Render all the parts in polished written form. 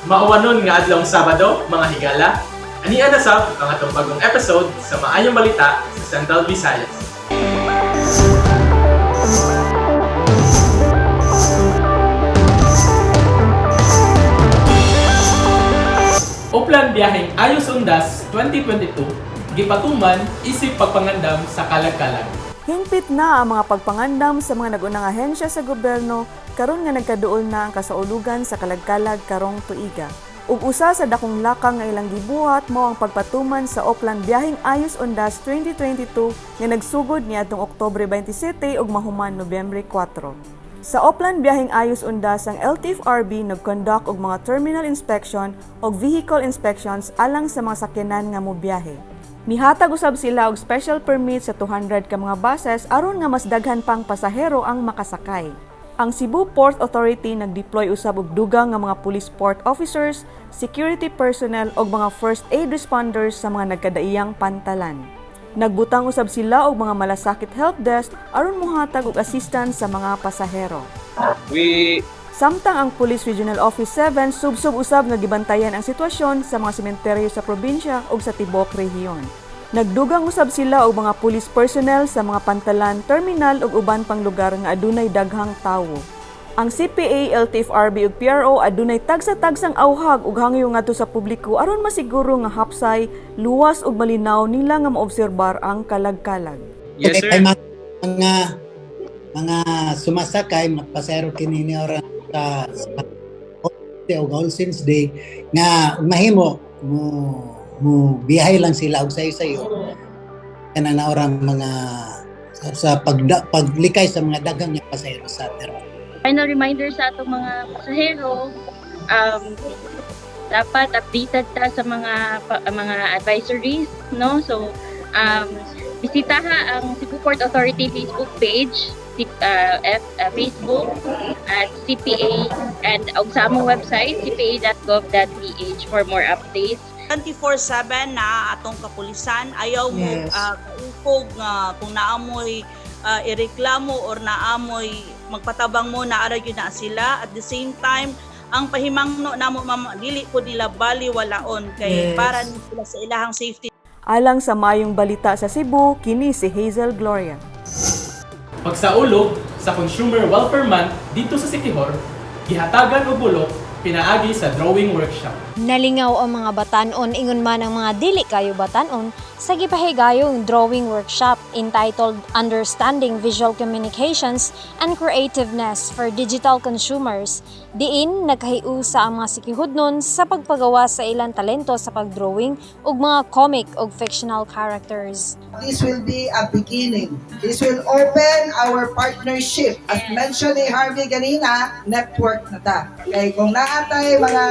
Mauwanon nga adlawng Sabado, mga higala. Ania na sab ang atong bagong episode sa Maayong Balita sa Central Visayas. Oplan Biyaheng Ayos Undas 2022 gipatuman isip pagpangandam sa kalag-kalag. Hingpit na ang mga pagpangandam sa mga nagunang ahensya sa gobyerno karon nga nagkaduol na ang kasaulugan sa kalagkalag karong tuiga. Ug usa sa dakong lakang nga ilang gibuhat mao ang pagpatuman sa Oplan Biyaheng Ayos Undas 2022 nga nagsugod niadtong Oktubre 27 ug mahuman Nobyembre 4. Sa Oplan Biyaheng Ayos Undas, ang LTFRB nag-conduct og mga terminal inspection ug vehicle inspections alang sa mga sakyanan nga mobiyahe. Nihatag usab sila og special permit sa 200 ka mga buses aron nga mas daghan pang pasahero ang makasakay. Ang Cebu Port Authority nag-deploy usab og dugang nga mga police port officers, security personnel ug mga first aid responders sa mga nagkadaiyang pantalan. Nagbutang usab sila og mga malasakit help desk aron mohatag og assistance sa mga pasahero. We Samtang ang Police Regional Office 7 subsob usab nga gibantayan ang sitwasyon sa mga sementeryo sa probinsya ug sa tibuok rehiyon. Nagdugang usab sila og mga police personnel sa mga pantalan, terminal ug uban pang lugar nga adunay daghang tawo. Ang CPA, LTFRB ug PRO adunay tagsa-tagsang awhag ug hangyo ngadto sa publiko aron masiguro nga hapsay, luwas ug malinaw nila nga maobserbar ang kalagkalag. Yes, sir. Kay mga sumasakay, mga pasahero kini ni ora sa o All Saints Day nga mahimo mo mo biyahe lang sila og sayo-sayo kana na ora mga sa paglikay sa mga daghang nga pasahero sa terminal. Final reminder sa atong mga pasahero, dapat updated ta sa mga advisories, no? So, bisitaha ang Cebu Port Authority Facebook page, Facebook at CPA and og sa among website cpa.gov.ph for more updates. 24/7 na atong kapulisan, ayaw mo kaupog nga kung naamoy ireklamo or naamoy magpatabang mo, naara gyud na sila. At the same time, ang pahimangno namo, ma'am, dili po nila baliwalaon kay para ni sila sa ilahang safety. Alang sa Maayong Balita sa Cebu, kini si Hazel Gloria. Pagsaulog sa Consumer Welfare Month dito sa Siquijor, gihatagan og bulok pinaagi sa drawing workshop. Nalingaw ang mga batanon, ingon man ang mga dili kayo batanon, sa gipahigayong drawing workshop entitled Understanding Visual Communications and Creativeness for Digital Consumers. Diin nagkahiusa ang mga Siquijodnon sa pagpagawa sa ilang talento sa pagdrawing ug mga comic ug fictional characters. This will be a beginning. This will open our partnership. As mentioned ni Harvey ganina, network na ta. Kay kung naa tay mga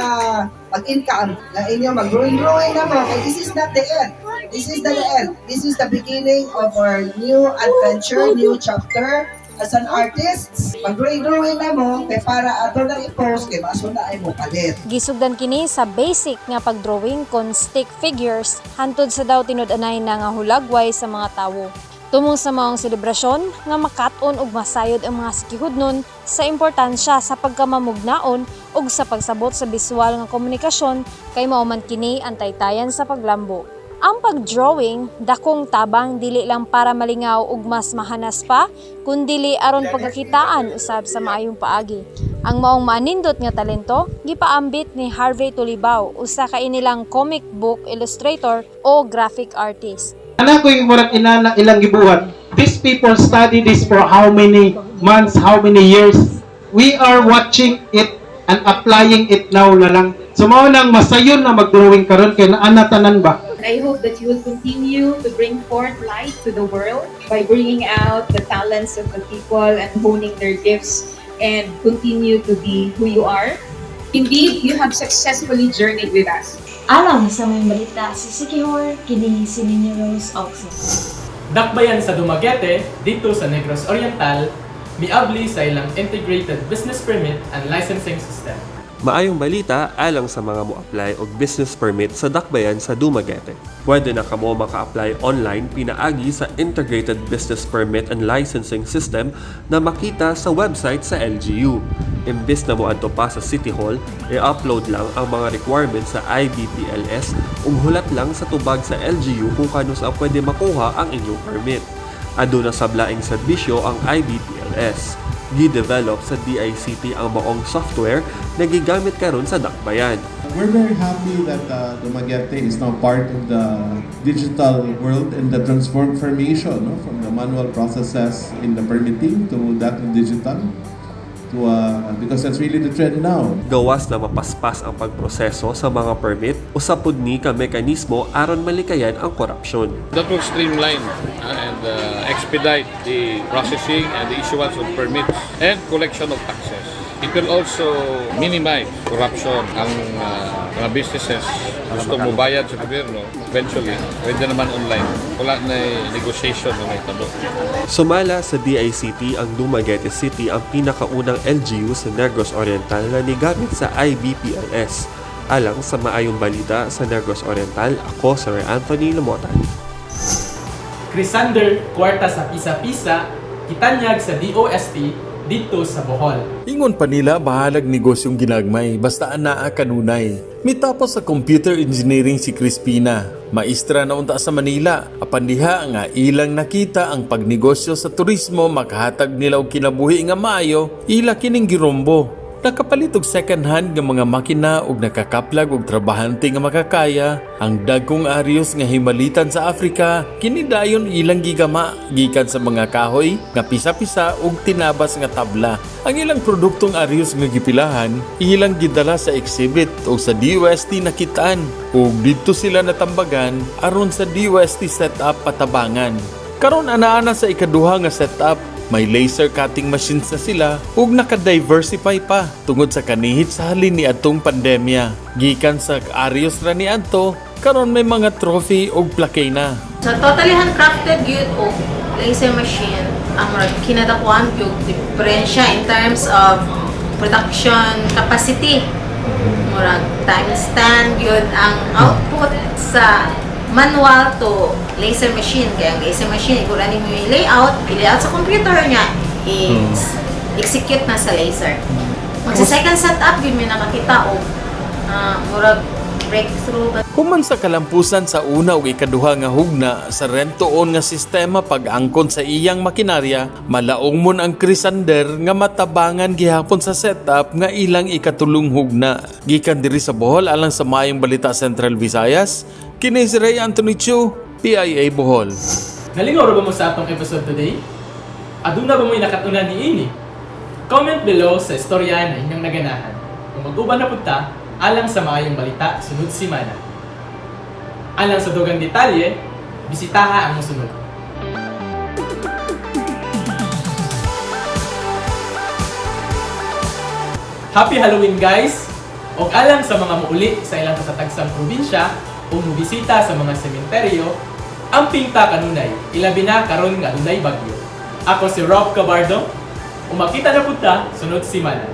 pag-income na inyo mag-drawing-drawing na mo, kay this is not the end. This is the end. This is the beginning of our new adventure, new chapter. As an artist, mag-drawing-drawing na mo, kay para ato na i-post, kay maso na ay mo palit. Gisugdan kini sa basic nga pagdrawing kon stick figures hantod sa daw tinud-anay na nga hulagway sa mga tawo. Tumong sa maong selebrasyon nga makat-on ug masayod ang mga Siquijodnon sa importansya sa pagkamamugnaon ug sa pagsabot sa bisual nga komunikasyon kay mao man kini ang taytayan sa paglambo. Ang pag-drawing dakong tabang dili lang para malingaw ug mas mahanas pa, kundili aron pagkakitaan usab sa maayong paagi. Ang maong manindot nga talento gipaambit ni Harvey Tulibao, usa ka inilang comic book illustrator o graphic artist. Ana ko yung murag inana ilang gibuhat. These people study this for how many months, how many years. We are watching it and applying it now na lang. So mao nang masayon na mag-drawing karon kay naa tanan ba. I hope that you will continue to bring forth light to the world by bringing out the talents of the people and honing their gifts and continue to be who you are. Indeed, you have successfully journeyed with us. Alang sa Maayong Balita sa Siquijor, kini si Nina Rose Oxon. Dakbayan sa Dumaguete dito sa Negros Oriental, miabli sa ilang Integrated Business Permit and Licensing System. Maayong balita alang sa mga mo-apply og business permit sa Dakbayan sa Dumaguete. Pwede na kamo maka-apply online pinaagi sa Integrated Business Permit and Licensing System na makita sa website sa LGU. Imbis na moadto pa sa City Hall, i-upload lang ang mga requirements sa IBPLS ug hulat lang sa tubag sa LGU kung kanus-a pwede makuha ang inyong permit. Aduna sab laing serbisyo ang IBPLS. Gi-develop sa DICT ang maong software na gigamit karon sa Dakbayan. We're very happy that Dumaguete is now part of the digital world and the transformation, no, from the manual processes in the permitting to that of digital, to because that's really the trend now. Gawas na mapaspas ang pagproseso sa mga permit, usa pud ni ka mekanismo aron malikayan ang korupsyon. That will streamline and expedite the processing and the issuance of permits and collection of taxes. It will also minimize corruption. Ang mga businesses gusto mo bayad sa gobyerno, eventually, pwede naman online. Wala na negotiation na mahitabo. Sumala sa DICT, ang Dumaguete City ang pinakaunang LGU sa Negros Oriental na nigamit sa IBPLS. Alang sa Maayong Balita sa Negros Oriental, ako si Sir Anthony Lumotan. Crisander kwarta sa pisa-pisa, gitanyag sa DOST didto sa Bohol. Ingon pa nila, bahalag negosyong ginagmay basta anaa kanunay. Mitapos sa computer engineering si Crispina. Maestra na unta sa Manila. Apan diha nga ilang nakita ang pagnegosyo sa turismo makahatag nila og kinabuhi nga maayo, ila kining girumbo. Nakapalit og second hand nga mga makina ug nakakaplag og trabahante nga makakaya. Ang dagkong arios nga himalitan sa Afrika kini dayon ilang gigama gikan sa mga kahoy nga pisa-pisa ug tinabas nga tabla. Ang ilang produktong arios nga gipilahan ilang gidala sa exhibit ug sa DOST nakitaan ug didto sila natambagan aron sa DOST setup patabangan. Karon ana-ana sa ikaduha nga setup, may laser cutting machines na sila ug naka-diversify pa tungod sa kanihit sa halin ni atong pandemya. Gikan sa arios ra ni adto, karon may mga trophy ug plaque na. So totally handcrafted gyud og laser machine ang murag kinadakuan gyud diferensya in terms of production capacity. Murag times 10 gyud ang output sa manual to laser machine. Kaya ang laser machine, ikaw mo yung layout, i-layout sa computer niya, i-execute na sa laser. Magsa second setup, yun may nakakita og murag breakthrough ba. Human sa kalampusan sa una ug ikaduha nga hugna sa rent-to-own nga sistema pag-angkon sa iyang makinarya, malaong mon ang Crisander nga matabangan gihapon sa setup nga ilang ikatulong hugna. Gikan diri sa Bohol alang sa Maayong Balita Central Visayas, kini si Ray Anthony Chu, PIA Bohol. Nalingaw ra ba mo sa atong episode today? Aduna ba mo'y nakatunan ni ini? Comment below sa istorya na inyong naganahan. Kung mag-uban na punta, alang sa Maayong Balita sunod simana. Alang sa dugang detalye, bisitaha ang musunod. Happy Halloween, guys! Og alang sa mga muuli sa ilang kasatagsang probinsya o mubisita sa mga sementeryo, amping ta kanunay, ilabi na karon nga adunay bagyo. Ako si Rob Cabardo, ug makita na pud ta sunod simana.